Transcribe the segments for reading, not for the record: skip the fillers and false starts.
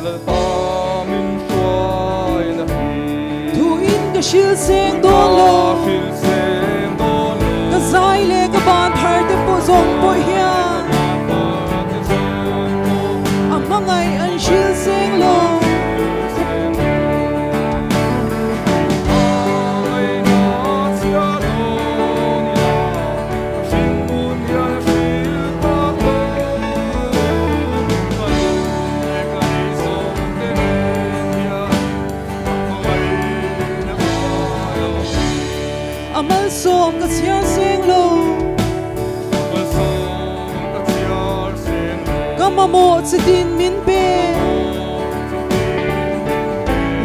Lalpa min hruaina hi. Thuin ka hril seng dawn lo. Ka hril seng dawn lo. Ka zai leh ka ban phar te pawh zawng pawh hian. A hmangaih an hril seng lo. A malsawm ka chhiar seng lo. Ka mamawh chitin min pe.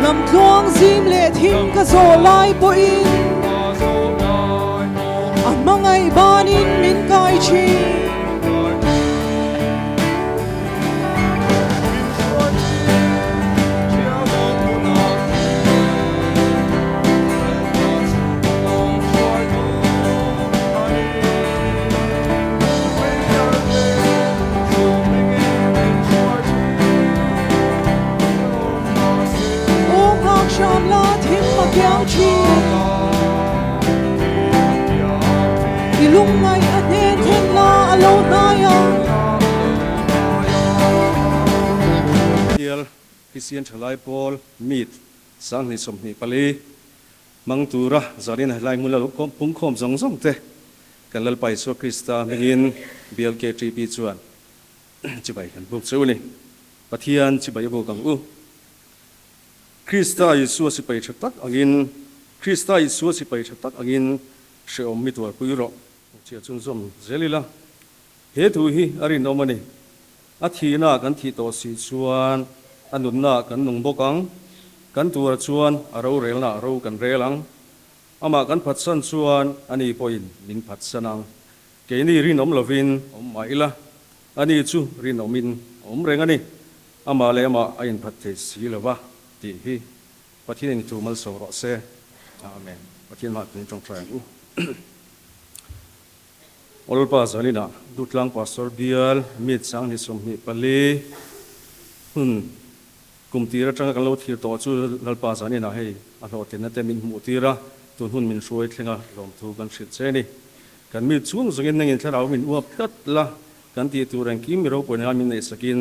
Lamtluang zim leh thim ka zawh lai pawhin a hmangaih banin min kai thin. Aw nghak hram la thim a kiang thin. I lungngaih a hnen then la a lo hnai a. Bial Kristian Thalai Pawl Meet 2024 hmang tura zanin helai hmun lo pungkhawm zawng zawng te kan Lalpa Isua Krista hmingin Bial KTP chuan chibai kan buk cheu a ni. Pathian chibai a buk ang u. Krista Isua sipai tha tak angin Krista Isua sipai tha tak angin hrehawm mi tuarpui rawh. Chhia chhunzawm zel ila, he thu hi a rinawm a ni. A thihna kan thih tawh si chuan a nunna kan nung bawk ang, kan tura chuan a rorelna ro kan rel ang. Amah kan phatsan chuan ani pawhin min phatsan ang. Keini rinawm lovin awm mah ila, ani chu rinawmin a awm reng a ni. Amah leh amah a inphat thei si lo va tih hi Pathianin thu malsawm rawh se. Amen. Pathian hmah tun tawngtai ang u. Awlpa Zaninah Dutlang Pastor Bial Meet 2024 hun kum tir atanga kan lo thlir tawh chu Lalpa Zaninah hei a hlawhtlinna te min hmuh tir a, tun hun min hruai thlenga lawmthu kan hrilh che ni. Kan meet chhung zawngin nangin thlarau min uap tlat la, kan tih tur engkim mi ropuina min neihsakin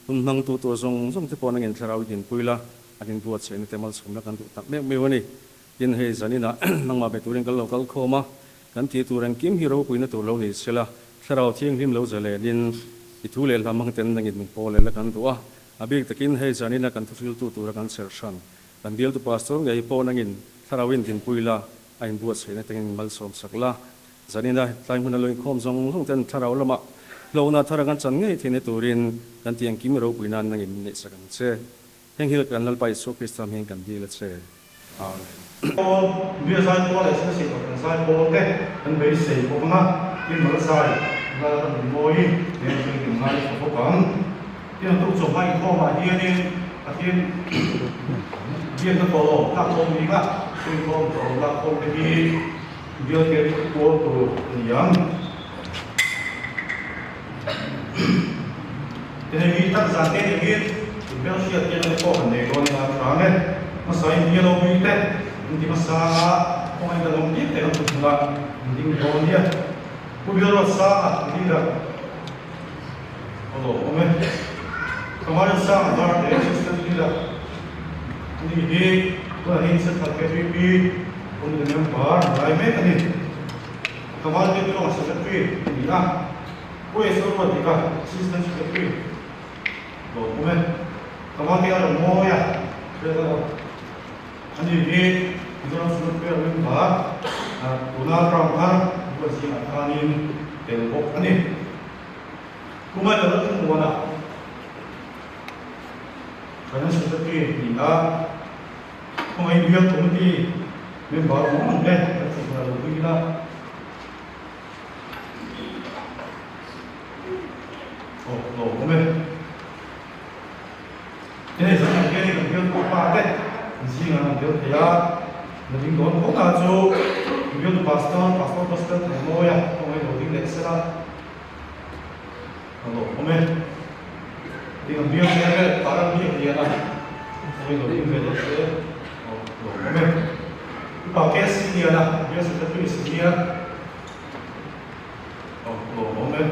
hun hmangtu tur zawng zawng te pawh nangin thlarau i dinpui la, An inbuatsaihna te malsawmna kan duh tak meuh meuh a ni. Tin, hei zaninah nangmah be turin kan lo kal khawm a, kan tih tur engkim hi ropuina tur lo ni sela, Thlarau Thianghlim lo zalenin i thu leh hla hmang ten nangin min pawl leh la kan duh a. A bik takin hei zanina kan thuhriltu tura kan serh hran, kan bialtu pastor ngei pawh nangin Thlarau in dinpui la, a inbuatsaihna tengin malsawm sak la. Zanina tlai hmuna lo inkhawm zawng zawng ten Thlarau lamah hlawhna thar kan chan ngei theihna turin kan tih engkim ropui nan nangin min neihsak ang che. Heng hi kan Lalpa Isua Krista hming kan dil a che. Amen. Pawl, Bia zai pawl leh Sensei Kohhran zai pawl te kan beisei bawk ang a, tin mal zai lal a rawn mawi leng chu kan ngai tha bawk ang. Tin a tuk chawhma inkhawmah hianin Pathian biakna tawh lakkhawm zinga inkhawm tawh lakkhawm te hi bial ker pawl tur a ni ang. Tin hei mi tak zan te engin inhmelhriat te te pawh han nei dawn ila a tha ang e. Hmasa in bial lo bui te an ti hmasa a, kawngin kan awm tir te kan hmu a, an ding dawn nia. Pu Bialruatsanga leader a lo awm e. Kamarinsanga Varte assistant leader a ni hi tunah hian Central KTP committee member ni lai mek a ni. Kamal Petro Secretary a ni a, Pu Esau Ruatika Assistant Secretary lo awm e. Kamal te a rawn mawi a, Treasurer a ni hi Mizoram Student Prayer member tuna term thar buat zingah khanin tel bawk a ni. Pu Michael Lalthungmuana Finance Secretary a ni a, Khawngaih Bial Committee member awm ang te kan tih nghal lo bik ila. Aw lo awm e. Hei zan ang hian kan bial tu pa te zingah an bial thei a, na ding dawn phawt a chu bial tu pastor, pastor gospel Thangmawia khawngaih lo ding leh sela. Ka lo awm e. Ding ang bial che vel Taran biak lian a khawi lo ding ve leh se aw lawm awm e. Upa KC lian a bial secretary senior aw lawm awm e.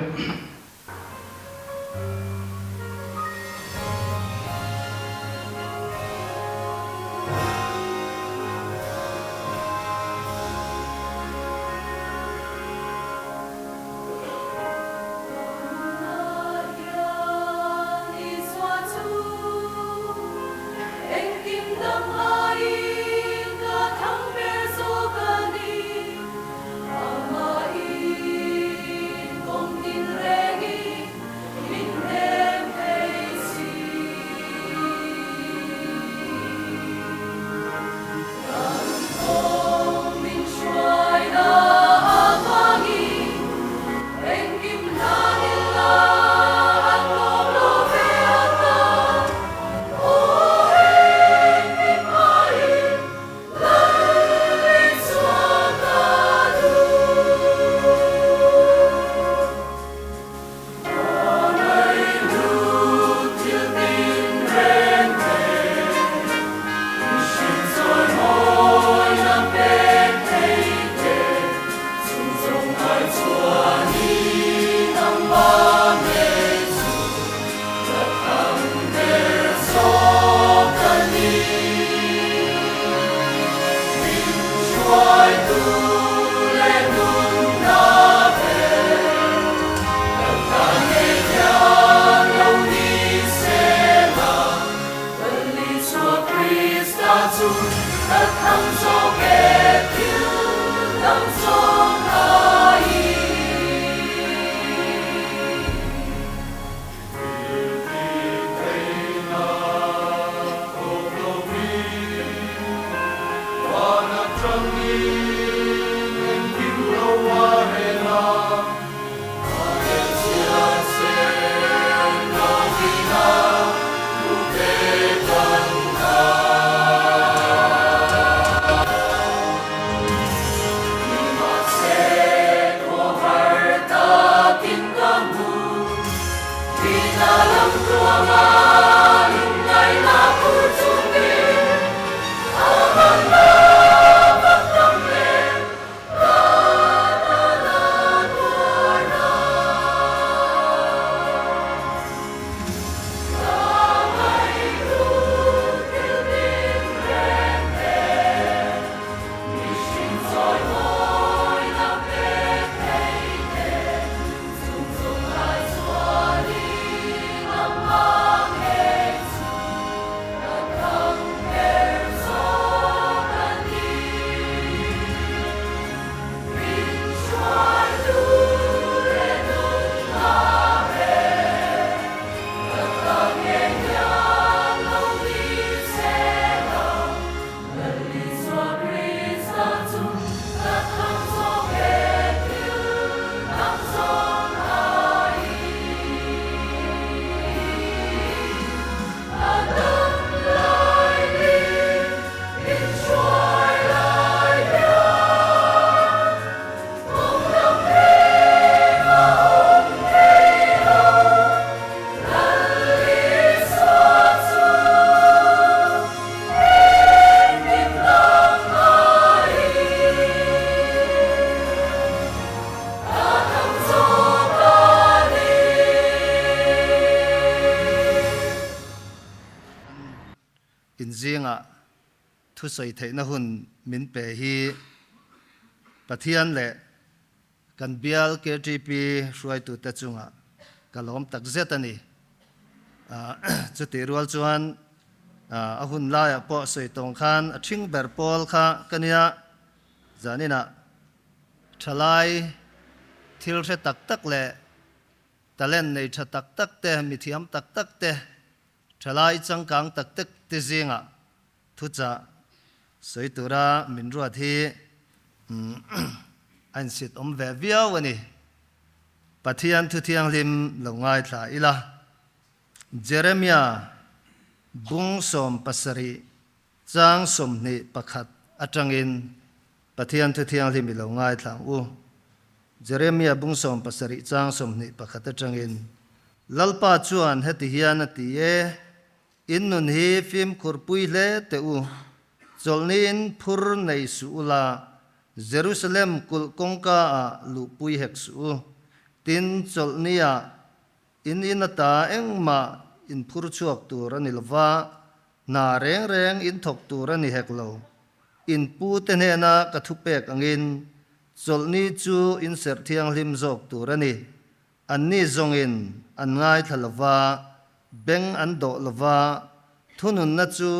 Inzingah thusawi theihna hun min pe hi Pathian leh kan bial KTP hruaitute chungah ka lawm tak zet a ni. Chutih rual chuan a hun laiah pawh sawi tawng khan a ṭhing ber pawl kha ka nia, zaninah ṭhalai thil hre tak tak leh talent nei ṭha tak tak te, mithiam tak tak te, Thalai changkang tak tak te zingah thuchah sawi tura min ruat hi a insit awm ve viau a ni. Pathian thu thianghlim lo ngaithla ila. Jeremia bung 70 chang 21 atangin Pathian thu thianghlim i lo ngaithla ang u. Jeremia bung 70 chang 21 atangin. Lalpa chuan heti hian a ti e, In nun hi fimkhur pui hle teh u, chawlhniin phur nei suh ula, Jerusalem kulh kawngka ah luhpui hek suh u. Tin, chawlhniah in in ata engmah in phur chhuak tur a ni lo va, hna reng reng in thawk tur a ni hek lo. In pu te hnena ka thupek angin chawlhni chu in serh thianghlim zawk tur a ni. Anni zawngin an ngaithla lo va, beng an dawh lo va, thununna chu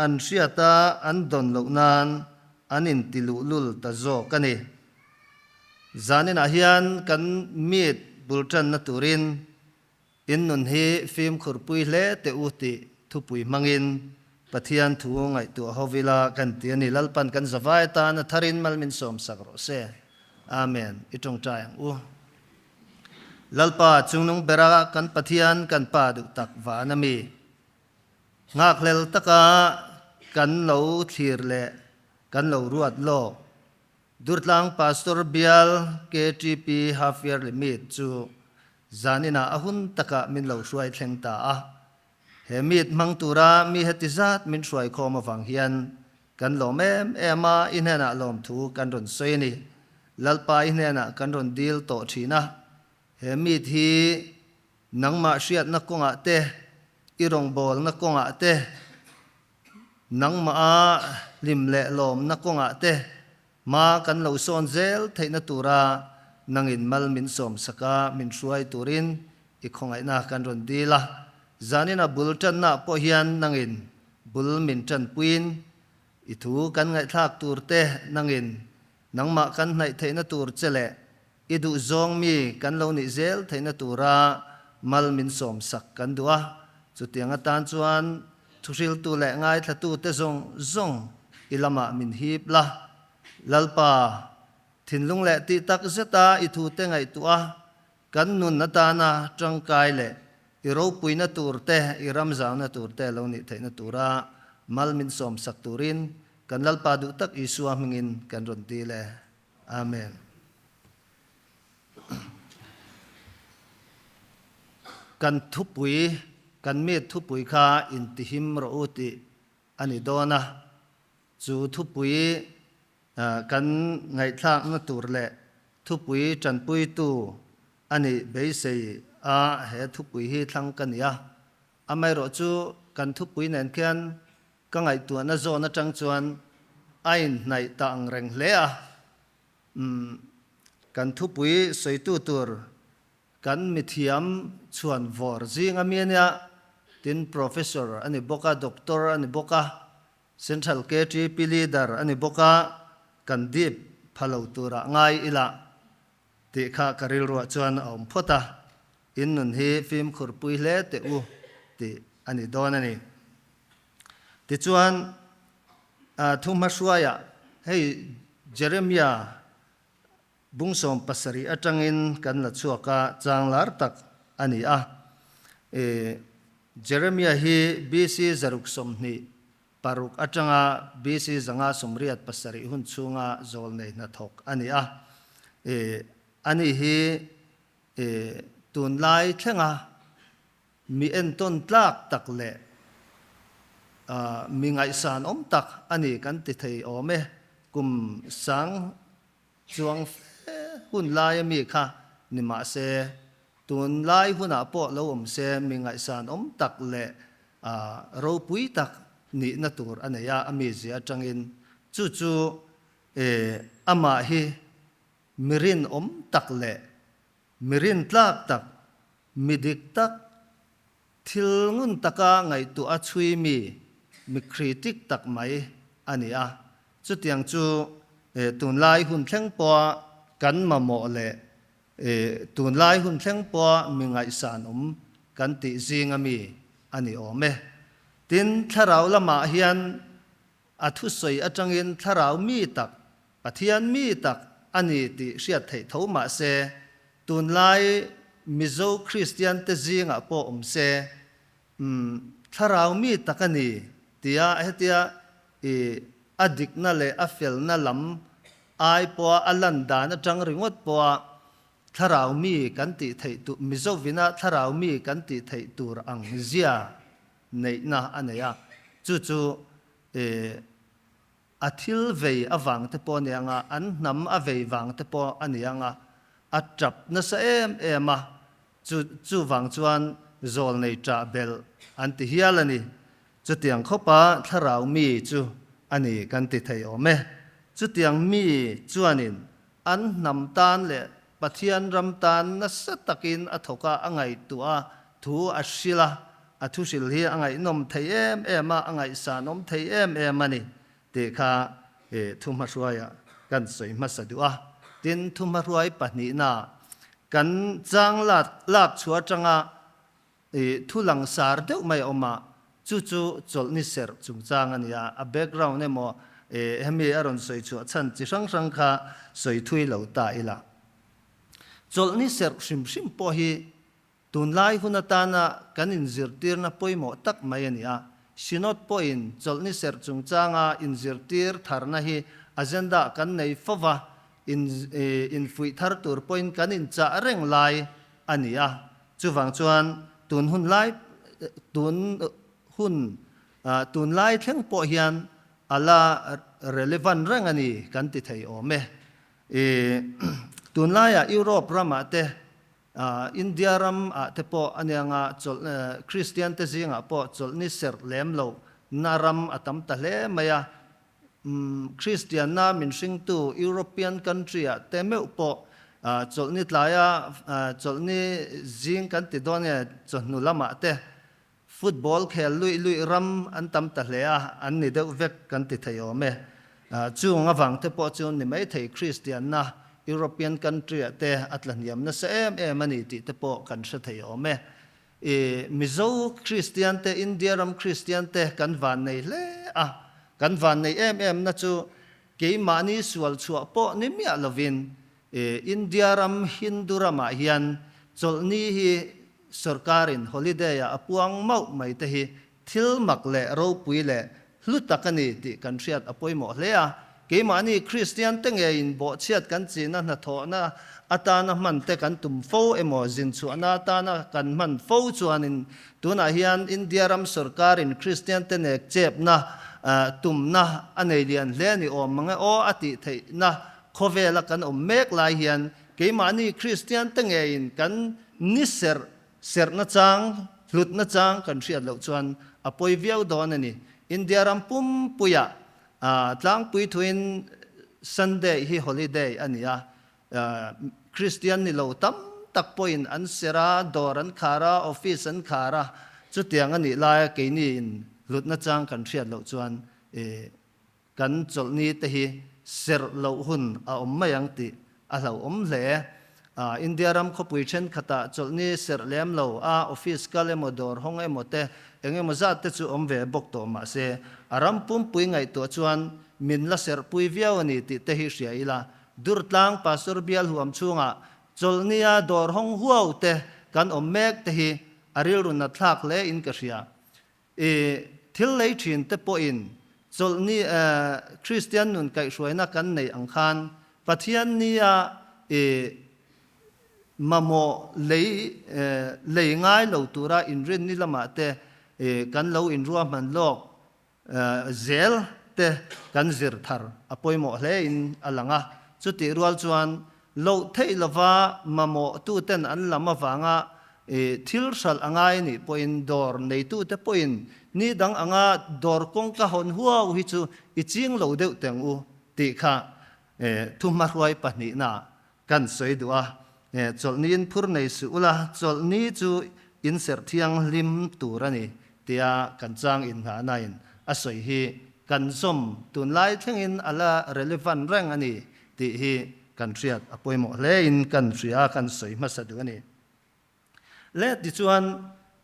an hriata an dawn loh nan an intiluhlul ta zawk a ni. Zaninah hian kan meet bul tanna turin in nun hi fimkhurpui hle teh u tih thupui hmangin Pathian thu ngaihtuah ho ila kan ti a ni. Lalpan kan zavai atan a tharin mal min sawmsak rawh se. Amen. I tawngtai ang u. Lalpa chungnung bera kan Pathian kan Pa duh tak van a mi. Nghakhlel taka kan lo thlir leh kan lo ruat lawk. Durtlang Pastor Bial KTP Half Yearly Meet chu zaninah a hun takah min lo hruai thleng ta a. He meet hmang tura mi heti zat min hruai khawm avang hian kan lawm em em a, i hnenah lawmthu kan rawn sawi a ni. Lalpa i hnenah kan rawn dil tawh thin a, he meet hi nangmah hriatna kawngah te, i rawngbawlna kawngah te, nangmah a hlim leh lawmna kawngah te hma kan lo sawn zel theihna tura nangin mal min sawmsak a, min hruai turin I khawngaihna kan rawn dil a, zanina bul tanna pawh hian nangin bul min tanpuiin i thu kan ngaihthlak tur te nangin nangmah kan hnaih theihna tur che leh i duhzawng mi kan lo nih zel theihna tura mal min sawmsak kan duh a, chutiang atan chuan thuhriltu leh ngaithlatu te zawng zawng i lamah min hip la, Lalpa thinlung leh tih tak zeta i thute ngaihtuah a, Kan nun atana tangkai leh i ropuina tur te, i ramzauna tur te lo nih theihna tura mal min sawmsak turin kan Lalpa duh tak Isua hmingin kan rawn dil e. Amen. Kan thupui, kan mi thupui kha intihim rawh u tih a ni dawn a, chu thupui Kan ngaihthlakna tur leh thupui tanpuitu a nih beisei a he thupui hi thlang ka ni a. Amaherawh chu kan thupui nen khian ka ngaihtuahna zawn atang chuan a inhnaih ta ang reng hle a. Umm kan thupui sawitu tur kan mithiam chhuan vawr zing ami a nia, tin Professor a ni bawk a, Doctor a ni bawk a, Central KTP Leader a ni bawk a, kan dip pha lo turah ngai ila tih kha ka rilruah chuan a awm phawt a, in nun hi fimkhur pui hle teh u tih a ni dawn a ni. Tichuan, thu hmahruaiah hei Jeremia bung 17 atangin kan la chhuak a, chang lar tak a ni a. Jeremia hi BC 126 atanga BC 587 hun chhunga zawlnei hnathawk a ni a. Ani hi tunlai thlenga mi entawn tlak tak leh mi ngaihsan awm tak a ni kan ti thei awm e. Kum sang Chuang fe hun laia mi kha ni mah se, tun lai hunah pawh lo awm se mi ngaihsan awm tak leh ropui tak nihna tur a nei a, a mizia atangin chu chu amah hi mi rinawm tak leh mi rintlak tak, mi dik tak, thil ngun taka ngaihtuah a chhui mi, mi critic tak mai a ni a. Chutiang chu tunlai hun thleng pawha kan mamawh leh tunlai hun thleng pawha mi ngaihsan awm kan tih zinga mi a ni awm e. Tin, thlarau lamah hian a thusawi atangin thlarau mi tak, Pathian mi tak a ni tih hriat theih tho mah se, tunlai Mizo Kristiante zingah pawh awm se, Umm, thlarau mi tak a ni, tia hetia i a dikna leh a felna lam ai pawha a lan dan atang ringawt pawha Thlarau mi kan tih theih tur, Mizovina thlarau mi kan tih theih tur ang zia neihna a nei a, chu chu a thil vei avang te pawh a ni ang a, an hnam a vei vang te pawh a ni ang a, a tap nasa em em a, chu chuvang chuan zawlnei ṭah belh an ti hial a ni. Chutiang khawpa thlarau mi chu a ni kan ti thei awm e. Chutiang mi chuanin an hnam tan leh Pathian ram tan nasa takin a thawk a, a ngaihtuah a, thu a hrilh a, a thu hrilh hi a ngaihnawm thei em em a, a ngaihsanawm thei em em a ni tih kha thuhmahruaiah kan sawi hmasa duh a. Tin, thuhmahruai pahnihna kan chang lak lak chhuah atanga Thu langsar deuh mai a awm a, chu chu chawlhni serh chungchang a ni a, a background emaw hemi a rawn sawi chhuah chhan chi hrang hrang kha sawi thui lo ta ila. Chawlhni serh hrim hrim pawh hi tunlai hun atana kan inzirtirna pawimawh tak mai a ni a, Synod pawhin chawlhni serh chungchanga inzirtir tharna hi agenda kan nei fo va, infuih thar tur pawhin kan inchah reng lai a ni a. Chuvang chuan tun hun lai tun hun tun lai thleng pawh hian a la relevant reng a ni kan ti thei awm e. I tun laiah Europe ramah te India ramah te pawh a nia nga chawlh Kristian te zingah pawh chawlhni serh lem loh na ram a tam ta hle mai a. Kristianna min hringtu European country ah te meuh pawh chawlhni tlaia chawlhni zing kan ti dawn nge chawhnu lamah te football khel luih luih ram an tam ta hle a, an ni deuh vek kan ti thei awm e. Chung avang te pawh chu ni maithei Kristianna European country ah te a tla hniam nasa em em a ni tih te pawh kan hre thei awm e. I Mizo Kristian te, India ram Kristian te kan vannei hle a, kan vannei em em na chu keimahni sual chhuah pawh ni miah lovin India ram Hindu ramah hian chawlhni hi sorkarin holiday ah a puang mauh mai te hi thil mak leh ropui leh hlu tak a ni tih kan hriat a pawimawh hle a. Keimahni Kristian te ngeiin bawhchhiat kan chihna hnathawhna atana hman te kan tum fo emaw zinchhuahna atana kan hman fo chuanin tunah hian India ram sorkarin Kristian te nek chepna tumna a nei lian hle a ni awm mang e aw a tih theihna khawvela kan awm mek lai hian keimahni Kristian te ngeiin kan ni serh Serhna chang, hlutna chang kan hriat loh chuan a pawi viau dawn a ni. India ram pumpuiah tlangpui thuin Sunday hi holiday a ni a, Kristian ni lo tam tak pawhin an serh a, dawr an khar a, office an khar a, chutiang a nih laia keiniin hlutna chang kan hriat loh chuan Kan chawlhni te hi serh loh hun a awm mai ang tih a hlauhawm hle. India ram khawpui thenkhatah chawlhni serh lem lo a office kal emaw dawr hawng emaw te eng emaw zat te chu awm ve bawk tawh mah se a ram pumpui ngaihtuah chuan min la serhpui viau a ni tih te hi hria ila. Durtlang Pastor bial huam chhungah chawlhnia dawr hawng huau te kan awm mek te hi a rilru nat thlak hle in ka hria. I thil lei thin te pawhin chawlhni Kristian nun kaihhruaina kan neih ang khan Pathian nia i mamawh lei lei ngai lo tura inrinni lamah te kan lo inruahman lawk zel te kan zir thar a pawimawh hle in a lang a. Chutih rual chuan Loh theih lova mamawh tuten an lam avanga thil hralh a ngai nih pawhin dawr neitute pawhin ni dang anga dawr kawngka hawn huau hi chu i ching lo deuh teng u tih kha thuhmahruai pahnihna kan sawi duh a. Chawlhni in phur nei suh ula, chawlhni chu in serh thianghlim tur a ni tia kan chang inngahnain a sawi hi kan zawm tunlai thlengin a la relevant reng a ni tih hi kan hriat a pawimawh hle in kan hria a, kan sawi hmasa duh a ni. Le tichuan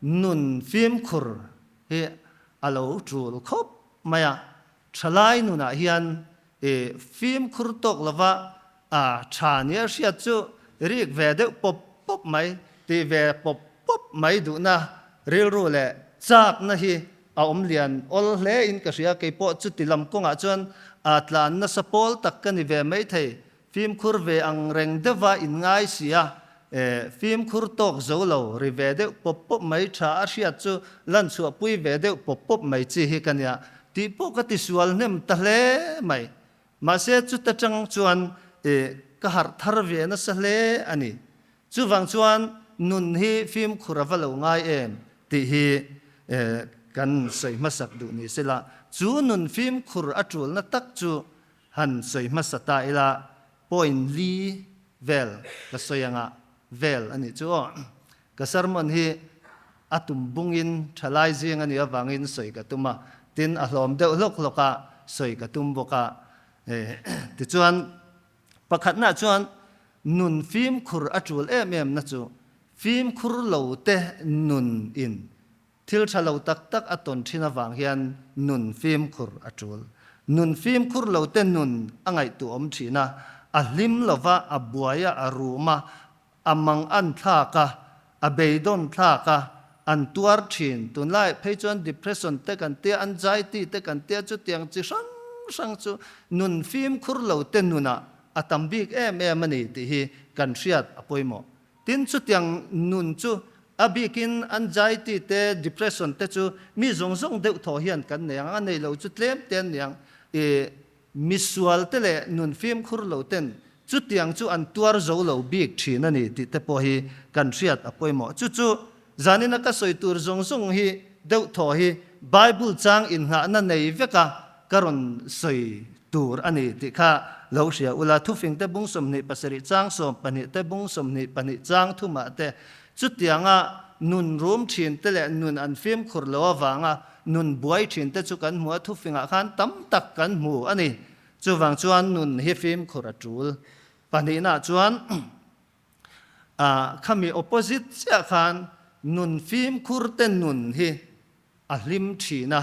nun fimkhur hi a lo tul khawp mai a, thalai nunah hian i fimkhur tawk lova a tha nia hriat chu rik ve deuh pawp pawp mai, tih ve pawp pawp mai duhna rilru leh chakna hi A awm lian awl hle in ka hria, keipawh chuti lam kawngah chuan a tlan nasa pawl tak ka ni ve maithei, fimkhur ve ang reng deuha in ngai si a. Fimkhur tawk zo lo ri ve deuh pawp pawp mai tha a hriat chu lan chhuah pui ve deuh pawp pawp mai chi hi ka nia tih pawh ka ti sual hnem ta hle mai. Mahse chuta tang chuan ka harh thar ve nasa hle a ni. Chuvang chuan nun hi fimkhur a va lo ngai em tih hi kan sawi hmasak duh ni sela, chu nun fimkhur a tulna tak chu han sawi hmasa ta ila point li vel ka sawi anga vel a nih chu aw. Ka sermon hi a tum bungin thalai zing a nih avangin sawi ka tum a, tin a hlawm deuh hlawk hlawk a sawi ka tum bawk a. Tichuan pakhatna chuan nun fimkhur a tul em em na chu fimkhur lo te nun in Thil tha lo tak tak a tawn thin avang hian nun fimkhur a tul. Nun fimkhur lo te nun a ngaihtuahawm thin a, a hlim lova, a buai a, a rum a, a mangan thlak a, a beidawn thlak a, an tuar thin. Tunlai phei chuan depression te kan tia, anxiety te kan tia, chutiang chi hrang hrang chu nun fimkhur lo te nunah a tam bik em em a ni tih hi kan hriat a pawimawh. Tin, chutiang nun chu a bikin anxiety te, depression te chu mi zawng zawng deuh thaw hian kan nei ang, a nei lo chu tlem te an ni ang. I misual te leh nun fimkhur lo ten chutiang chu an tuar zo lo bik thin a ni tih te pawh hi kan hriat a pawimawh. Chu chu zanina ka sawi tur zawng zawng hi deuh thaw hi Bible chang inngahna nei veka ka rawn sawi tur a ni tih kha lo hria ula, thufing te bung 27 chang 12 te bung 22 chang thumah te chutianga nun rum thin te leh nun an fimkhur lo avanga nun buai thin te chu kan hmu a, thufingah khan tam tak kan hmu a ni. Chuvang chuan nun hi fimkhur a tul. Pahnihnaah chuan khami opposite chiah khan nun fimkhur te nun hi a hlim thin a,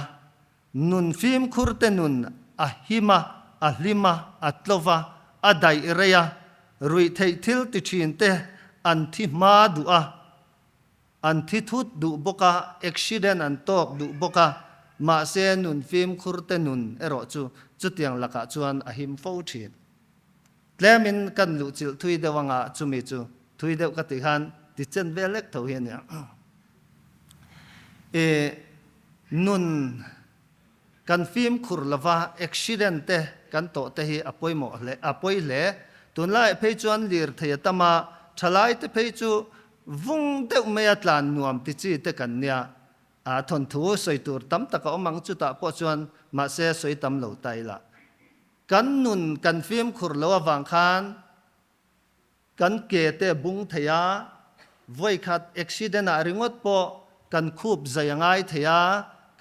Nun fimkhur te nun a him a, a hlim a, a tlo va, a daih rei a, ruih theih thil ti thin te an thi hma duh a, an thi thut duh bawk a, accident an tawk duh bawk a, mahse nun fimkhur te nun erawh chu chutiang lakah chuan a him fo thin. Tlemin kan luhchilh thui deuh anga chumi chu thui deuh ka tih khan ti chen vel lek tho hi a nia. I nun kan fimkhur lova accident te kan tawh te hi a pawimawh hle a pawi hle. Tunlaiah phei chuan lirthei a tam a, thalai te phei chu vung deuh maia tlan nuam ti chi te kan nia. A thawnthu sawi tur tam tak a awm ang chutah pawh chuan mahse sawi tam lo ta ila. Kan nun kan fimkhur lo avang khan kan ke te bung thei a, vawikhat accident ah ringawt pawh kan khup zai a ngai thei a,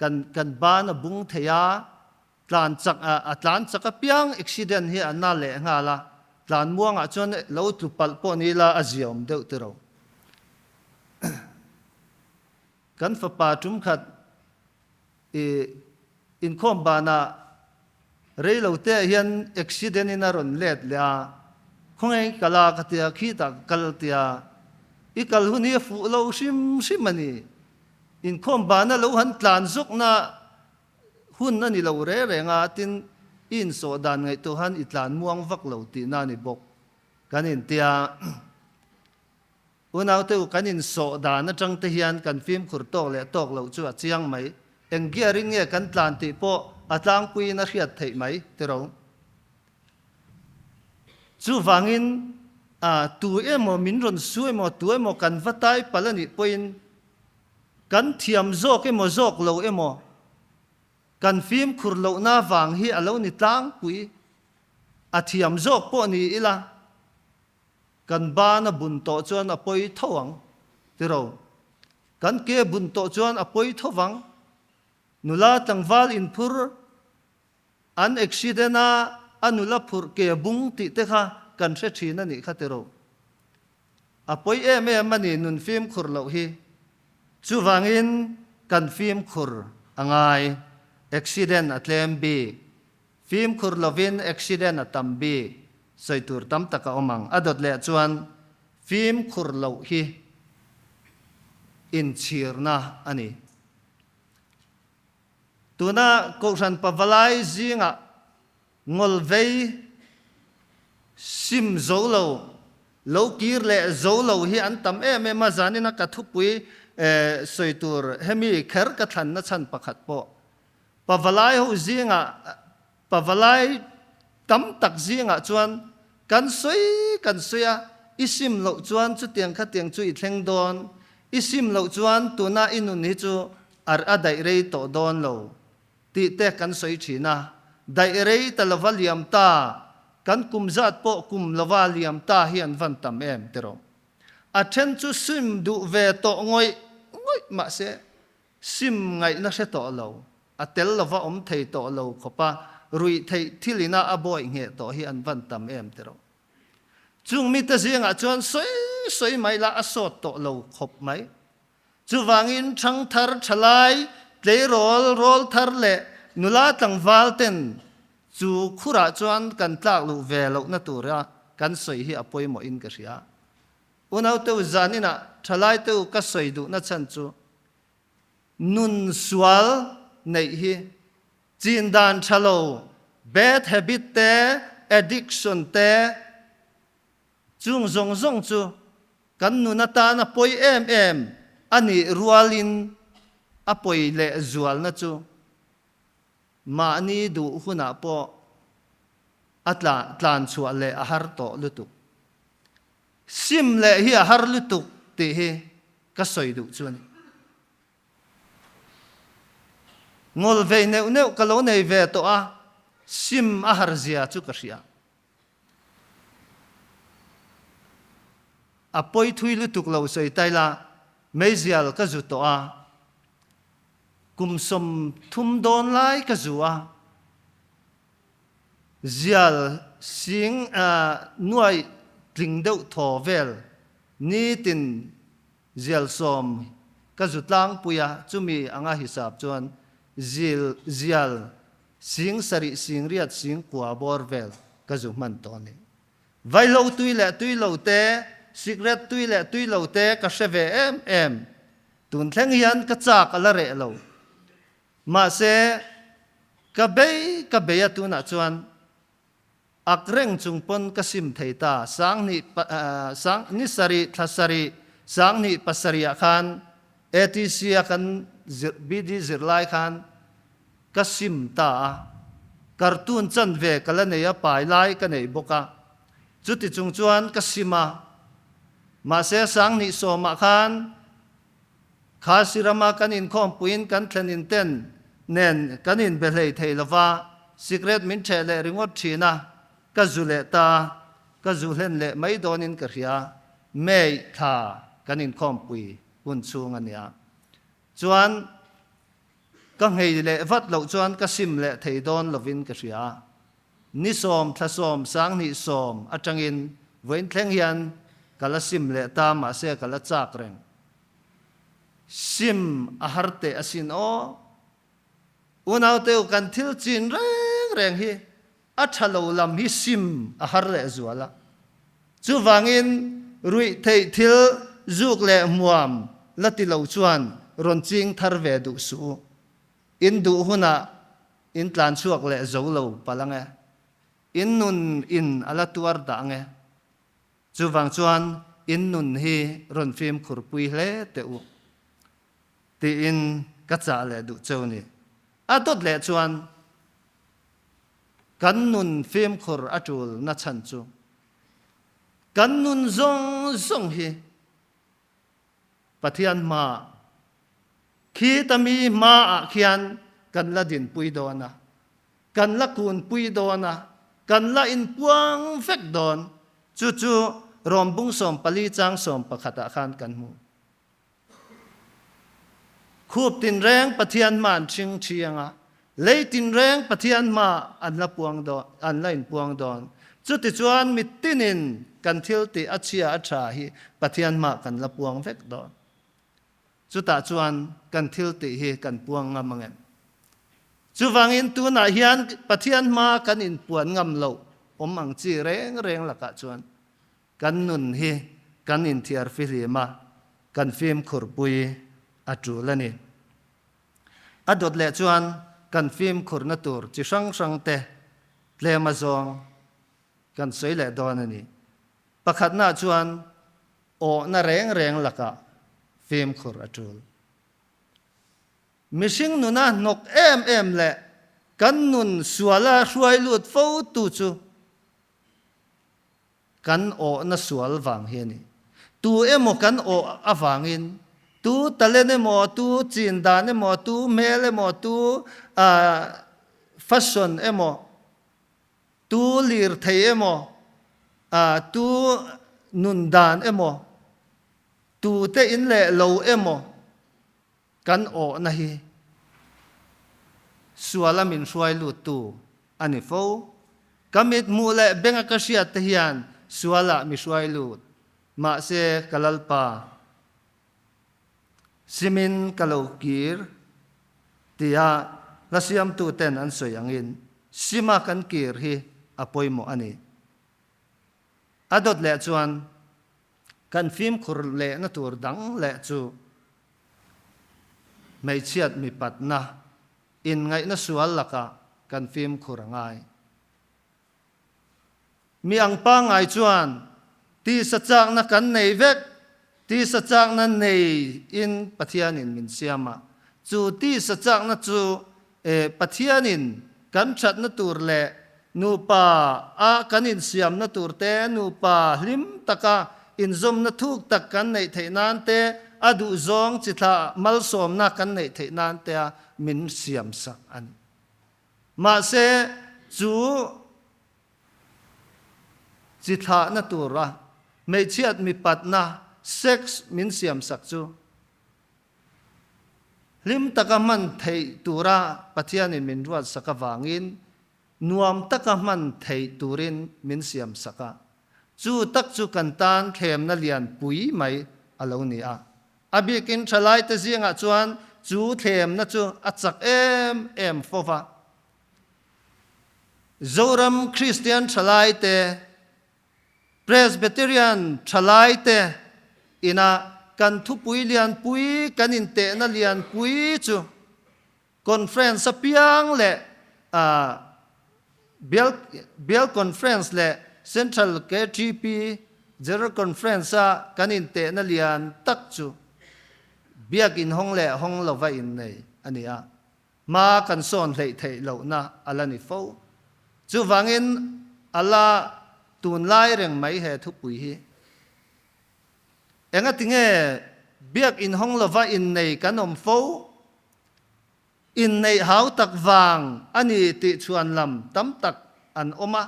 kan kan ban a bung thei a, tlan chak a tlan chak apiang accident hi a na leh nghal a, tlan muangah chuan lo tlu palh pawh ni ila a ziaawm deuh tiro. Kan fapa tumkhat I inkhawm banah rei lo te ah hian accident in a rawn let leh a, khawnge kal a ka tia, khitah ka kal tia, i kal hun hi a fuh lo hrim hrim a ni. Inkhawm bana lo han tlan zawkna hun a ni lo re reng a, tin i insawh dan ngaihtuah han i tlan muang vak lo tihna a ni bawk kan intia. Unaute u, kan insawh dan atang te hian kan fimkhur tawk leh tawk loh chu a chiang mai. Eng gear in nge kan tlan tih pawh a tlangpuiin a hriat theih mai, tiro. Chuvangin, a tu emaw min rawn su emaw, tu emaw kan va tai palh a nih pawhin kan thiam zawk emaw zawk lo emaw kan fimkhur lohna vang hi a lo ni tlangpui. A thiam zawk pawh ni ila. Kan ban a bun tawh chuan a pawi tho ang, tiro. Kan ke bun tawh chuan a pawi tho vang. Nula tlangval inphur an accident a, a nula phurh ke bung tih te kha kan hre thin a nih kha tiro. A pawi em em a ni nun fimkhur loh hi. Chuvangin kan fimkhur a ngai. Accident a tlem bik. Fimkhur lovin accident a tam bik, sawi tur tam tak a awm ang. A dawt leh chuan fimkhur loh hi inchhirna a ni. Tuna Kohhran Pavalai zingah ngawlvei sim zo lo. Lo kir leh zo lo hi an tam em em a, zanina ka thupui sawi tur hemi kher ka thlanna chhan pakhat pawh Pavalai ho zingah Pavalai tam tak zingah chuan kan sawi kan sawi a, i sim loh chuan chutiang khatiang chu i thleng dawn, i sim loh chuan tuna i nun hi chu ar a daih rei tawh dawn lo tih te kan sawi thin a, daih rei ta lova liam ta, kan kum zat pawh kum lova liam ta hi an van tam em tiraw? A then chu sim duh ve tawh ngawih ngawih mahse sim ngaihna hre tawh lo, a tel lova awm thei tawh lo khawpa ruih theih thil ina a bawih ngheh tawh hi an van tam em tiraw? Chung mite zingah chuan sawi sawi mai la a sawt tawh lo khawp mai. Chuvangin ṭhangthar ṭhalai, tleirawl rawlthar leh nula tlangval ten chu khurah chuan kan tlak luh ve lohna tura kan sawi hi a pawimawhin ka hria. Unauteu zaninah ṭhalaiteu ka sawi duhna chhan chu nun sual neih hi chin dan ṭha lo, bad habit te, addiction te, Chung zawng zawng chu kan nun atana pawi em em a nih rualin a pawi leh zualna chu mahni duh hunah pawh a tlan chhuah leh a har tawh lutuk. Sim leh hi a har lutuk tih hi ka sawi duh chu a ni. Ngawl vei neuh neuh ka lo nei ve tawh a, sim a har zia chu ka hria. A pawi thui lutuk lo sawi tai la, meizial ka zu tawh a, kum 30 dawn lai ka zu a, zial sing nuai tling deuh thaw vel nitin zial 10 ka zu tlangpui a, chumi anga hisap chuan zil zial 7000 8000 9,000 bawr vel ka zu hman tawh a ni. Vaihlo tui leh tui lo te, sikret tui leh tui lo te ka hre ve em em. Tun thleng hian ka chak a la reh lo. Mahse, ka bei ka bei a tunah chuan ak reng chung pawn ka sim thei ta. 2000 sang ni sarih thla sarih 2007 ah khan ATC a kan BD zirlai khan Ka sim ta a, cartoon chanve ka la nei a, pai lai ka nei bawk a, chuti chung chuan ka sim a. Mahse 2010 ah khan Khasi rama kan inkhawmpuiin kan thlenin ten nen kan inbe hlei thei lova, sikret min ṭheh leh ringawt ṭhin a, ka zu leh ta, ka zu hlen leh mai dawnin ka hria, May thla kan inkhawmpui hun chhung a nia. Chuan. Ka nghei leh vat loh chuan ka sim leh thei dawn lovin ka hria. Ni 10 thla 10 2010 atangin vawiin thleng hian ka la sim leh ta mahse ka la chak reng. Sim a har teh asin aw. Unauteu kan thil chin reng reng hi a tha lo lam hi sim a har leh zual a. Chuvangin ruih theih thil zuk leh hmuam la ti lo chuan rawn ching thar ve duh suh u. In duh hunah in tlan chhuak leh zo lo palh ang e. In nun in a la tuar dah ang e. Chuvang chuan in nun hi rawn fimkhur pui hle teh u. Tiin ka chah leh duh cheu ni. A dawt leh chuan Kan nun fimkhur a tul na chhan chu kan nun zawng zawng hi Pathian hmaah khita mi hmaah khian kan la dinpui dawn a, kan la kunpui dawn a, kan la inpuang vek dawn. Chu chu Rom bung 14 chang 11 ah khan kan hmu. Khup tinreng Pathian hma an ṭhing ṭhiang a, lei tinreng Pathian hma an la puang dawn, an la inpuang dawn. Chutichuan mitinin kan thil tih a chhia a ṭha hi Pathian hma kan la puang vek dawn. Chutah chuan kan thil tih hi kan puang ngam ang em? Chuvangin tunah hian Pathian hma kan inpuan ngam loh awm ang chi reng reng lakah chuan Kan nun hi kan inthiar fihlim a, kan fimkhurpui a tul a ni. A dawt leh chuan kan fimkhurna tur chi hrang hrang te tlem a zawng kan sawi leh dawn a ni. Pakhatna chuan awhna reng reng lakah fimkhur a tul. Mihring nuna hnawk em em leh kan nun suala hruai lut fo tu chu kan awhna sual vang hi a ni. Tu emaw kan awh avangin, tu talent emaw, tu chin dan emaw, tu hmel emaw, tu fashion emaw, tu lirthei emaw, tu nun dan emaw, tute in leh lo emaw kan awhna hi suala min hruai luttu a ni fo. Ka mithmuh leh benga ka hriat te hian sualah mi hruai lut. Mahse, ka Lalpa, simin ka lo kir tia hla siamtuten an sawi angin sima kan kir hi a pawimawh a ni. A dawt leh chuan kan fimkhur lehna tur dang leh chu hmeichhiat mipatna inngaihna sual lakah kan fimkhur a ngai. Mi ang pangngai chuan tisa chakna kan nei vek, tisa chakna nei in Pathianin min siam a, chu tisa chakna chu Pathianin kan thatna tur leh nupa a kan insiamna tur te, nupa hlim taka inzawmna thuk tak kan neih theih nan te, a duhzawng chithla malsawmna kan neih theih nan tea min siamsak a ni. Mahse, chu chithlahna tura hmeichhiat mipatna, sex, min siamsak chu hlim taka hman theih tura Pathianin min ruatsak avangin nuam taka hman theih turin min siamsak a. Chu tak chu kan tan thlemna lian pui mai a lo ni a. A bikin thalaite zingah chuan chu thlemna chu a chak em em fo va. Zoram Kristian thalaite, Presbyterian thalaite ina kan thupui lianpui, kan intehna lianpui chu Conference apiang leh Bial Bial Conference leh Central KTP General Conference a kan intehna lian tak chu Biakin hawng leh hawng lova innei a ni a, hma kan sawn hleih theih lohna a la ni fo. Chuvangin a la tunlai reng mai he thupui hi. Engatinge Biakin hawng lova innei kan awm fo? Inneih hau tak vang a ni tih chhuan lam tam tak an awm a,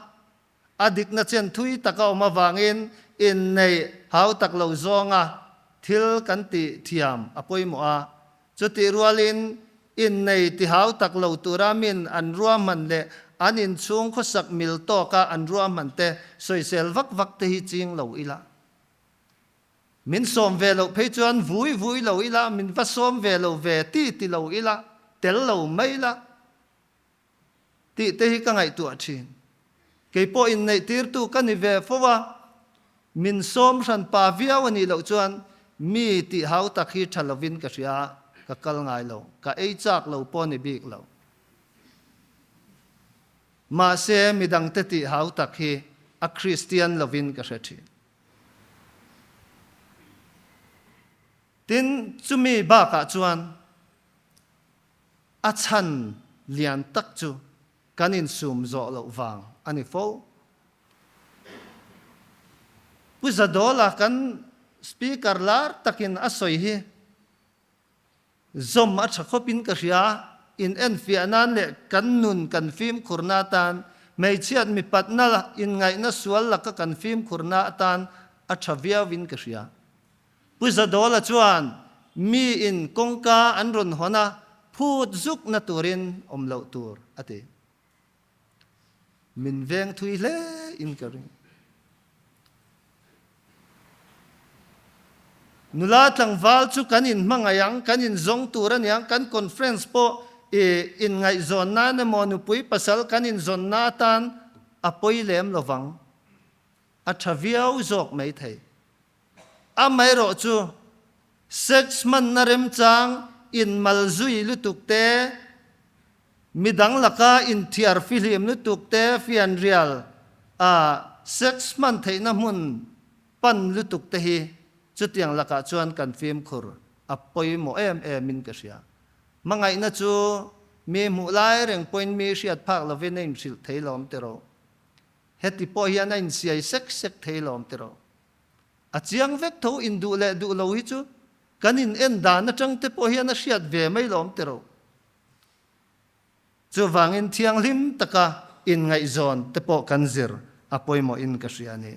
a dikna chen thui tak a awm avangin inneih hau tak lo zawnga thil kan tih thiam a pawimawh a. Chutih rualin innei ti hau tak lo tura min an ruahman leh an inchhung khawsak mil tawka an ruahman te sawisel vak vak te hi ching lo ila. Min sawm ve loh phei chuan vui vui lo ila, min va sawm ve lo ve ti ti lo ila, tel lo mai la tih te hi ka ngaihtuah thin. Kei pawh inneihtirtu ka ni ve fo a, min sawm hran pa viau a nih loh chuan mi tih hau tak hi tha lovin ka hria a, ka kal ngai lo, ka ei chak lo pawh ni bik lo. Mahse midangte tih hau tak hi a Kristian lovin ka hre thin. Tin, chumi bakah chuan a chhan lian tak chu kan insum zawh loh vang a ni fo. Pu Zadawla kan Speaker lar takin a sawi hi Zawm a tha khawpin ka hria, in enfiah nan leh kan nun kan fimkhurna atan, hmeichhiat mipatna inngaihna sual laka kan fimkhurna atan a tha viauin ka hria. Pu Zadawla chuan mi in kawngka an rawn hawn a, phut zukna turin awm loh tur a ti. Min veng thui hle in ka ring. Nula tlangval chu kan in hmangaih ang, kan in zawng tur a niang, kan conference pawh i inngaihzawn nan emaw nupui pasal kan in zawnna atan a pawi lem lovang. A tha viau zawk maithei. Amaherawh chu sex hmanna remchang inmal zui lutuk te, midang laka inthiar fihlim lutuk te fianrial a sex hman theihna hmun pan lutuk te hi chutiang lakah chuan kan fimkhur a pawimawh em em in ka hria. Hmangaihna chu mi hmuh lai reng pawhin mi hriat phak lovin a inhrilh thei lawm tiraw? Heti pawh hian a insiai sek sek thei lawm tiraw? A chiang vek tho induh leh duh lo hi chu kan in en dan atang te pawh hian a hriat ve mai lawm tiraw? Chuvangin thianghlim taka inngaihzawn te pawh kan zir a pawimawhin ka hria a ni.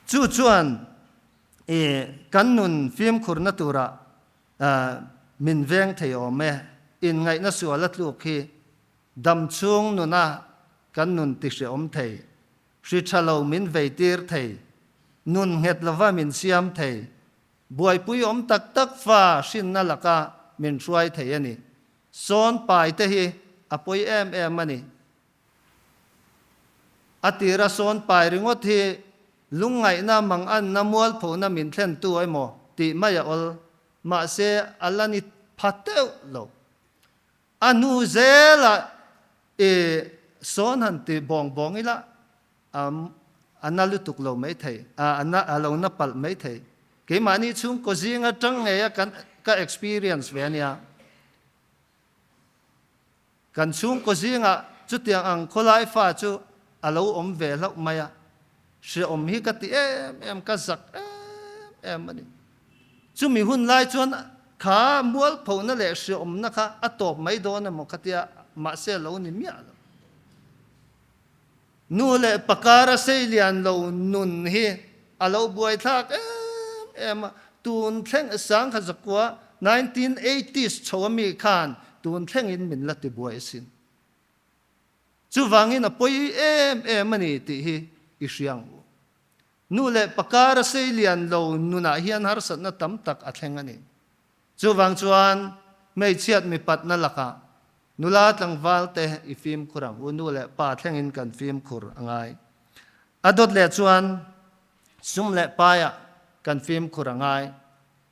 Chu chuan i kan nun fimkhurna tura min veng thei awm e. Inngaihna sual a tluk hi damchhung nuna kan nun tihrehawm thei, hri tha lo min veitir thei, nun nghet lova min siam thei, Buaipui awm tak tak fa hrinna laka min hruai thei a ni. Sawn pai te hi a pawi em em a ni. A tira sawn pai ringawt hi lungngaihna manganna mualphona min thlentu emaw tih mai a awl, mahse a la ni pha teuh lo. A hnu zela i sawn han ti bawng bawng ila A na lutuk lo maithei, a na a lo na palh maithei. Keimahni chhungkaw zing atang ngei a kan ka experience ve ania. Kan chhungkaw zingah chutiang ang khawlai fa chu a lo awm ve hlauh mai a, hreawm hi ka ti em em, ka zak em em a ni. Chumi hun lai chuan kha mualphona leh hreawmna kha a tawp mai dawn emaw ka tia, mahse a lo ni miah lo. Nu leh pa kara seilian lo nun hi a lo buaithlak em em a, tun thleng sangkha zakua 1980s chho a mi khan tun thlengin min la ti buai asin. Chuvangin a pawi em em a ni tih hi i hria ang u. Nu leh pa kara seilian lo nunah hian harsatna tam tak a thleng a ni. Chuvang chuan hmeichhiat mipatna lakah nula tlangval te i fimkhur ang u, nu leh pa thlengin kan fimkhur a ngai. A dawt leh chuan sum leh paiah kan fimkhur a ngai.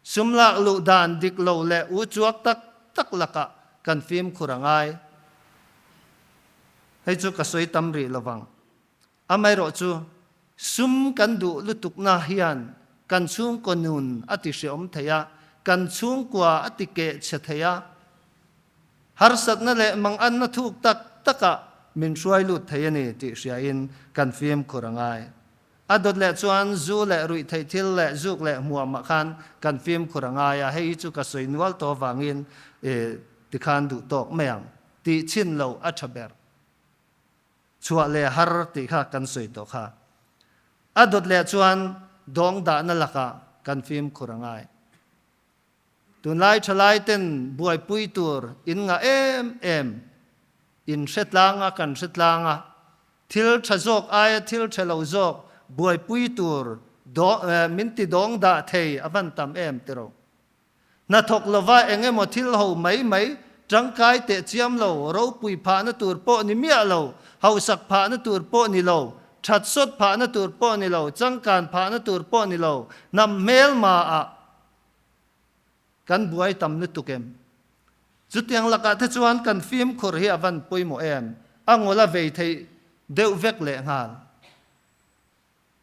Sum lak luh dan dik lo leh u chuak tak tak lakah kan fimkhur a ngai. Hei chu ka sawi tam rih lovang. Amaherawh chu, sum kan duh lutukna hian kan chhungkaw nun a ti hreawm thei a, kan chhungkua a ti keh chhe thei a, harsatna leh manganna thuk tak takah min hruai lut thei a ni tih hriain kan fimkhur a ngai. A dawt leh chuan zu leh ruihtheih thil leh zuk leh hmuamah khan kan fimkhur a ngai a, hei hi chu ka sawi nual tawh avangin tikhan duh tawk mai ang tih chhin lo a tha ber. Chhuah leh har tih kha kan sawi tawh kha. A dawt leh chuan dawng dahna lakah kan fimkhur a ngai. Tunlai thalai ten buaipui tur in ngah em em, in hre tlang a kan hre tlang a, thil tha zawk aia thil tha lo zawk buaipui tur min ti dawng dah thei a van tam em tiraw. Hnathawk lova eng emaw thil ho mai mai, tangkai teh chiam lo, ropui phahna tur pawh ni miah lo, hausak phahna tur pawh ni lo, thatsawt phahna tur pawh ni lo, changkan phahna tur pawh ni lo, hnam hmelma ah kan buai tam lutuk em? Chutiang lakah te chuan kan fimkhur hi a van pawimawh em? A ngawla vei theih deuh vek lehnghal.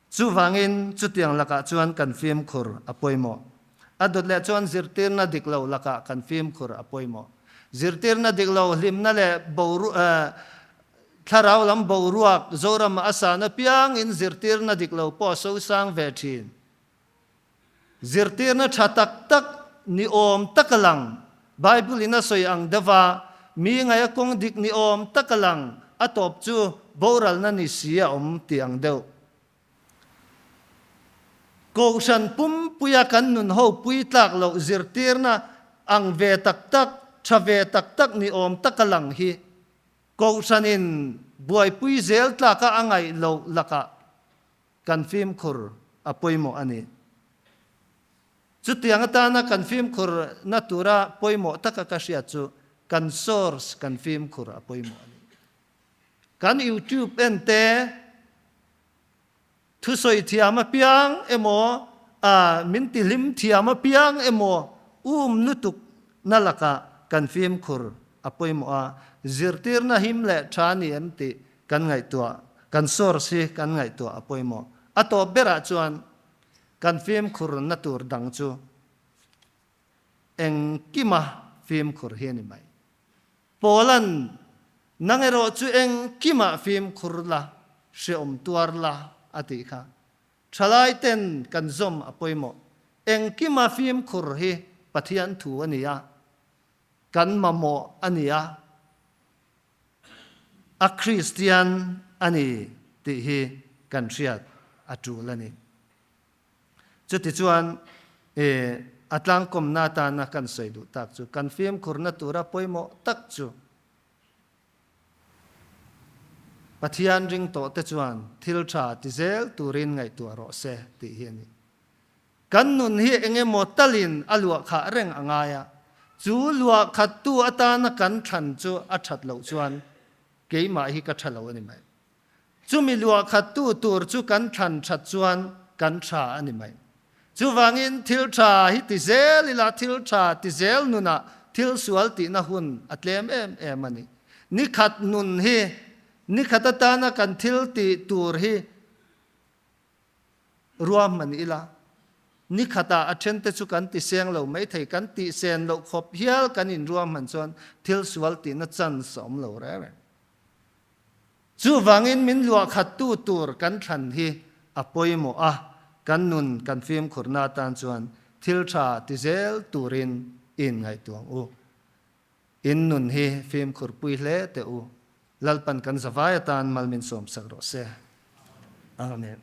Chuvangin chutiang lakah chuan kan fimkhur a pawimawh. A dawt leh chuan zirtirna dik lo lakah kan fimkhur a pawimawh. Zirtirna dik lo hlimna leh boru thlarau lam boruak Zorama a san apiangin zirtirna dik lo pawh a sosang ve thin. Zirtirna tha tak tak ni awm taka lang, Bible in a sawi ang deuha mi ngaia kawng dik ni awm taka lang a tawp chu boralna ni si a awm tih ang deuh. Kohhran pumpuia kan nun ho pui tlak loh zirtirna ang ve tak tak, tha ve tak tak ni awm taka lang hi Kohhranin buaipui zel tlaka a ngaih loh lakah Kan fimkhur a pawimawh a ni. Chutiang atana kan fimkhur na tura pawimawh taka ka hriat chu kan source kan fimkhur a pawimawh a ni. Kan YouTube en te thusawi thiam apiang emaw a min ti hlim thiam apiang emaw um lutuk na lakah kan fimkhur a pawimawh a, zirtirna him leh tha ni em tih kan ngaihtuah. Kan source hi kan ngaihtuah a pawimawh. A tawp berah chuan kan fimkhurna tur dang chu engkima fimkhur hi a ni mai. Paula'n, Nang erawh chu engkimah fimkhur la, hreawm tuar la, a tih kha. Thalai ten kan zawm a pawimawh. Engkima fimkhur hi Pathian thu a ni a, kan mamawh a ni a, a Kristian a ni tih hi kan hriat a tul a ni. Chutichuan, a tlangkawmna atana kan sawi duh tak chu kan fimkhurna tura pawimawh tak chu Pathian ring tawhte chuan thil tha ti zel turin ngaihtuah rawh se tih hi a ni. Kan nun hi eng emaw talin a luah khah reng a ngai a, chu luah khattu atana kan thlan chu a that loh chuan keimah hi ka tha lo a ni mai. Chumi luah khattu tur chu kan thlan that chuan kan tha a ni mai. Chuvangin thil tha hi ti zel ila thil tha ti zel nunah thil sual tihna hun a tlem em em a ni. Nikhat nun hi nikhat atana kan thil tih tur hi Ruahman ila, ni khatah a thente chu kan ti seng lo maithei, kan tih sen loh khawp hial kan inruahman chuan thil sual tihna chance a awm lo reng reng. Chuvangin min luah khattu tur kan thlan hi a pawimawh a, kan nun kan fimkhurna atan chuan thil tha ti zel turin i inngaihtuah ang u. In nun hi fimkhurpui hle teh u. Lalpan kan zavai atan mal min sawmsak rawh se. Amen.